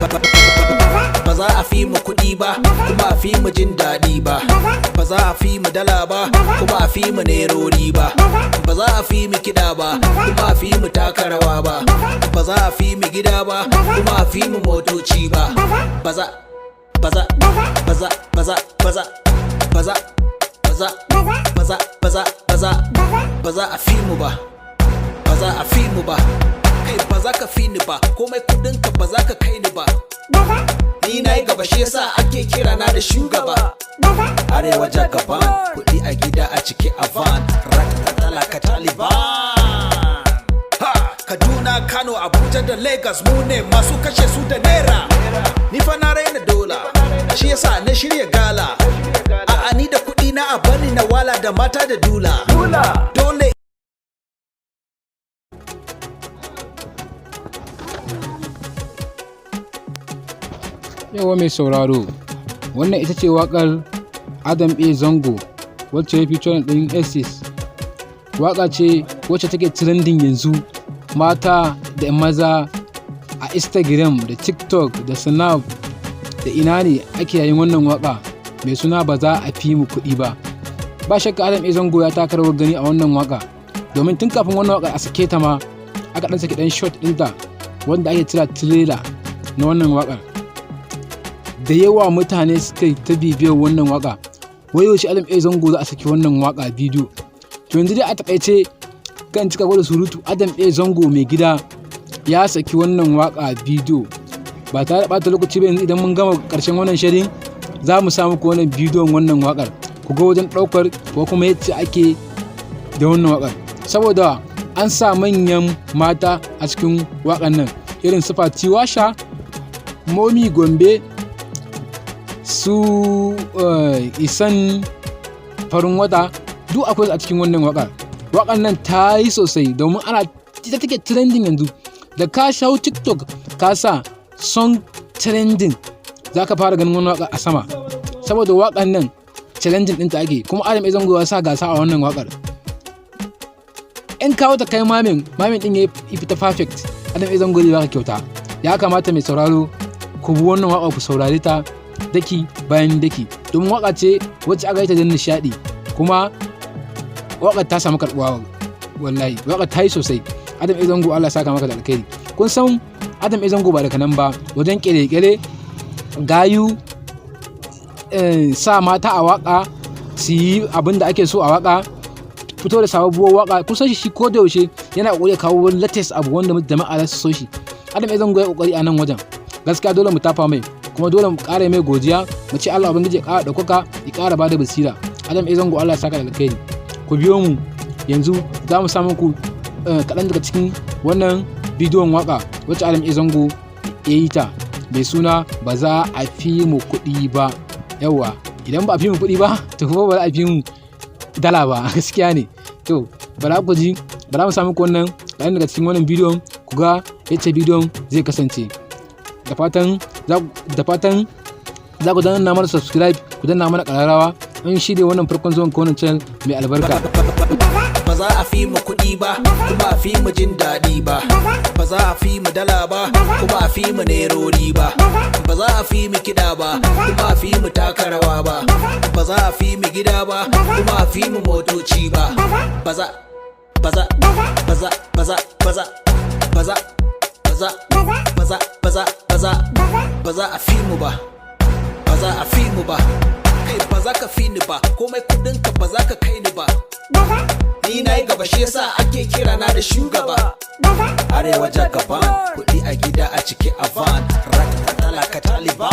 Ba za a fi mu kuɗi ba, kuma a fi mu jin daɗi ba. Ba za a fi mu dala ba, kuma a fi mu nerori ba. Ba za a fi mu kiɗa ba, kuma a fi mu taka rawa ba. Ba za a fi mu gida ba, kuma a fi mu motoci ba. Ba za, ba za, ba za, ba za, ba za, ba za, ba za, ba za, ba za, ba za, ba za a fi mu ba. Ba za a fi mu ba. Kai, ba za ka fi ni ba, komai kudinka ba za ka kai ni ba. Ni na yi gaba, shi yasa ake kira na da shugaba. Arewa jagaban, kuɗi a gida a ciki a van, rakatalaka Taliban. Ha! Kaduna, Kano, Abuja da Lagos, mu ne masu kashe su da naira. Ni fa na raina dola, shi yasa na shirya gala. A'a, ni da kuɗi na a bani na wala da mata da dula. Dole. Yawa mai sauraro, wannan ita ce waƙar Adam A. Zango wacce ya featuring ɗin Aces. Waƙa ce wacce take trending yanzu, mata da maza a Instagram da TikTok da Snap da ina ne ake yayin wannan waƙa mai suna "Ba za a fi mu kuɗi ba". Ba shakka Adam A. Zango ya taka rawar gani a wannan waƙa, domin tun kafin wannan waƙar a sake ta ma aka ɗan saki ɗan short ɗinta wanda ake kira trailer na wannan waƙar. Da yawa mutane suka yi ta bibiyar wannan waka, wai yaushe Adam A Zango za a saki wannan waka bidiyo? To yanzu dai a takaice kan cika gwada surutu, Adam A Zango mai gida ya saki wannan waka bidiyo ba tare da bata lokaci ba. Yanzu idan mun gama karshen wannan shirin, za mu sa muku wannan bidiyon wannan wakar, ku ga wajen daukar ko kuma yadda ake da wannan wakar, saboda an sa manyan mata a cikin wakan nan irin su Fati Washa, Momi Gombe, su Isan Farin Wata, duk akwai a cikin wannan waƙar. Waƙar nan ta yi sosai domin ana ita take trending yanzu. Da ka shawo TikTok ka sa "song trending", za ka fara ganin wannan waƙar a sama, saboda waƙar nan challenging ɗinta ake. Kuma Adam Zango ya sa gasa a wannan waƙar. In kawo ta kai mamin mamin ɗin ya fita perfect, Adam Zango zai baka kyauta. Ya kamata mai sauraro ku bi wannan waƙa, ku saurare ta daki bayan daki, domin waka ce wacce aka yi ta don nishaɗi, kuma waƙar ta samu karɓuwa. Wallahi waƙar ta yi sosai. Adam A Zango, Allah saka maka da alkhairi. Kun san Adam A Zango ba daga nan ba wajen ƙere-ƙere, gayu, sa mata a waka su yi abin da ake so a waka, fito da sababuwar waka. Kun san shi ko da yaushe yana ƙoƙari kawo wani latest abu wanda jama'a za su so shi. Adam A Zango ya ƙoƙari a nan wajen, gaskiya dole mu tafa mai, kuma dole mu ƙara mai godiya, mu ce Allah ubangiji ya ƙara ɗaukaka, ya ƙara bada basira. Adam A Zango, Allah ya saka da alkhairi. Ku biyo mu, yanzu za mu samu ku kaɗan daga cikin wannan bidiyon waka wacce Adam A Zango ya yi ta mai suna "Ba za a fi mu kuɗi ba". Yawwa, idan ba a fi mu kuɗi ba, to kuma ba za a fi mu dala ba, gaskiya ne. To bara ku ji, bara mu samu ku wannan kaɗan daga cikin wannan bidiyon, ku ga yacce bidiyon zai kasance. Da fatan za ku danna mana subscribe, ku danna mana ƙararrawa in shi ne wannan farkon zuwan wannan channel mai albarka. Ba za a fi mu kuɗi ba, kuma a fi mu jin daɗi ba. Ba za a fi mu dala ba, kuma a fi mu nerori ba. Ba za a fi mu kiɗa ba, kuma a fi mu taka rawa ba. Ba za a fi mu gida ba, kuma a fi mu motoci ba. Ba za, ba za, ba za, ba za, ba za, ba za, ba za, ba za, ba za, ba za, ba za a fi mu ba. Ba za a fi mu ba. Kai, ba za ka fi ni ba, komai kudinka ba za ka kai ni ba. Ni na yi gaba, shi yasa ake kira na da shugaba. Arewa jagaban, kuɗi a gida a ciki a van, rakatalaka Taliban.